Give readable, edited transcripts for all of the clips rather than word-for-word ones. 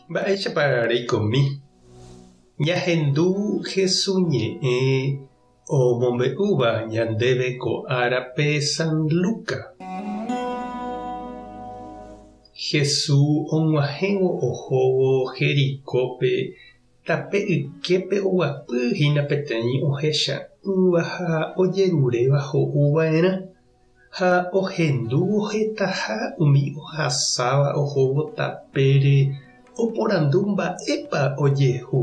Mba'éichapa reikomi? Ñahendu Hesu ñe'ẽ omombe'úva ñandéve ko árape San Luca. Hesu og̃uahẽvo ohóvo Jericópe tape yképe oguapy hína peteĩ ohecha'ỹva ha ojeruréva ho'u va'erã. Ha ohendúvo hetaha umi ohasáva ohóvo tapére oporandu mba'épa ojehu.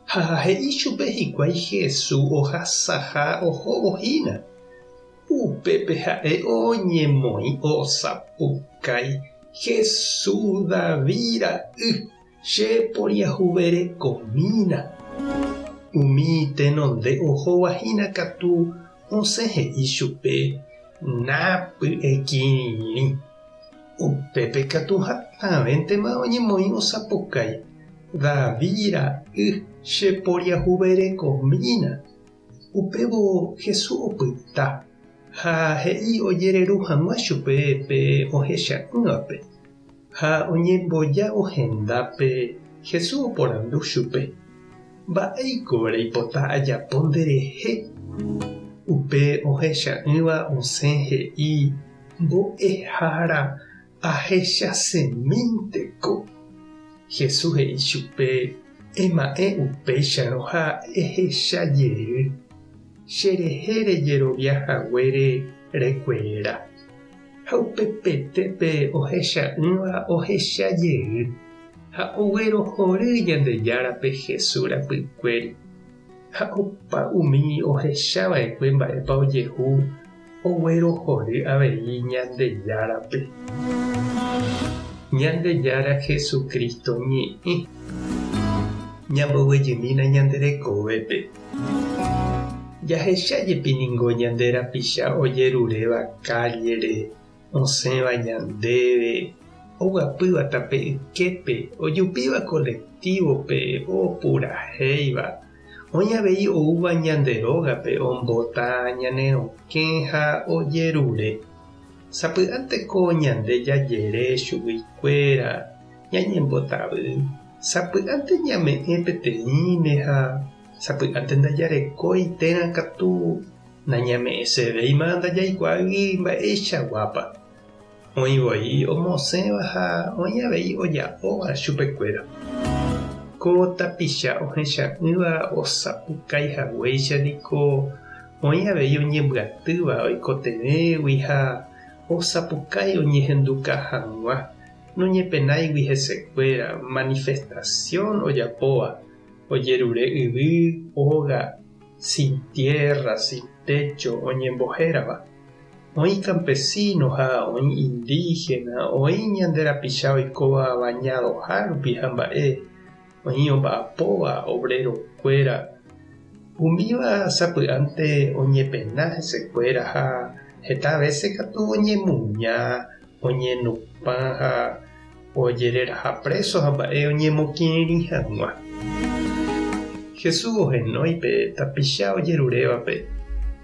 Ha he'i chupe hikuái Jesús ohasaha ohóvo hína. Upépe ha'e oñemoĩ osapukái, Jesús David ra'y, che poriahuverekomína! Umi tenonde ohóva hína katu Osẽ he'i chupe, Napy'ekirirĩ. Upépe katu hatãvéntema oñemoĩ osapukái, David ra'y, che poriahuverekomína. Upévo Jesús opyta, ha he'i ojereru hag̃ua chupe pe ohecha'ỹvape. Ha oñembojávo hendápe, Jesús oporandu chupe, Mba'éiko reipota ajapo nderehe? Upe ohecha'ỹva osẽ he'i, Mbo'ehára, ahechasemínteko. Jesús he'i chupe, Ema'ẽ upéicharõ ha ehecha jey, cherehe rejerovia haguére rekuera. Ha upepete pe ohecha'ỹva ohecha jey, ha oguerohory Ñandejárape Jesús rapykuéri. Ha opa umi ohecha va'ekue mba'épa ojehu oguerohory avei Ñandejárape. Ñandejára Jesucristo ñe'ẽ. Ñamboguejymína ñande rekovépe. Jahecha jepi ningo ñande rapicha ojeruréva kállere, osẽva ñandéve, oguapýva tape yképe, ojupíva kolektívope, opurahéiva. Oĩ avei oúva ñande rógape ombota ñane rokẽ ha ojerure. Sapy'ánteko ñande jajere chuguikuéra, ñañembotavy. Sapy'ánte ñame'ẽ peteĩme ha Sapy'ánte ndajarekói térã katu nañame'ẽsevéima ndajaikuaágui mba'eichaguápa. Oĩ voi omosẽva ha oĩ avei oja'óva chupekuéra. Ko tapicha ohecha'ỹva osapukái haguéicha niko oĩ avei oñembyatýva oikotevẽgui ha osapukái oñehenduka hag̃ua, noñepenáigui hesekuéra manifestación ojapóva. Ojerure yvy, óga, sin tierra, sin techo oñembohérava. Oĩ campesino ha oĩ indígena, oĩ ñande rapicha oikóva bañadoha rupi ha mba'e, oĩ omba'apóva, obrero-kuéra. Umíva sapy'ánte oñepena hesekuéra ha heta vése katu oñemuña, oñenupã ha ojereraha préso ha mba'e oñemokirirĩ hag̃ua. Jesús ohenói pe tapicha ojerurévape,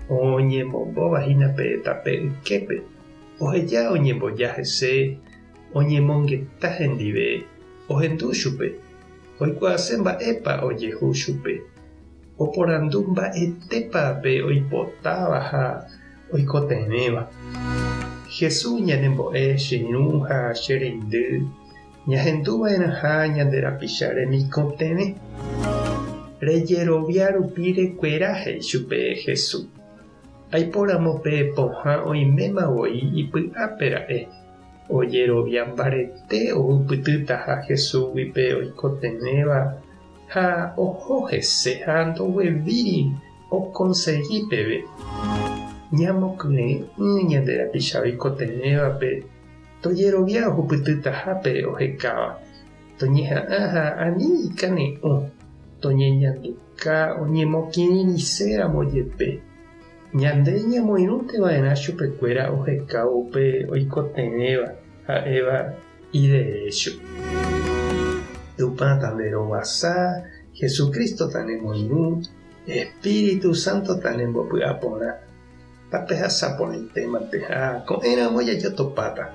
oñemombóva hína pe tape yképe, oheja oñemboja hese, oñemongeta hendive, ohendu chupe, oikuaase mba'épa ojehu chupe, oporandu mba'etépa pe oipotáva ha oikotevẽva. Jesús ñanembo'e che irũ ha che reindy ñahendu va'erãha ñande rapicha remikotevẽ. Rejerovia rupi rekuera he'i chupe Jesús. Aipóramo pe pohã oiméma voi ipy'ápe ra'e, ojerovia mbarete ohupytýtaha Jesúsgui pe oikotevẽva ha oho hese ha ndoguevíri Okonsegi peve ñamokyre'ỹ ñande rapicha oikotevẽvape tojerovia ohupytytaha pe ohekáva, toñeha'ã ha ani ikane'õ, toñeñanduka oñemokirirĩséramo jepe. Ñande ñamoirũnte va'erã chupekuéra ohekávo upe oikotevẽva ha'éva iderécho. Tupã tanderovasa, Jesucristo tanemoirũ, Espíritu Santo tanembopy'a porã, tapehasa porãitémante ha ko'ẽramo jajotopáta.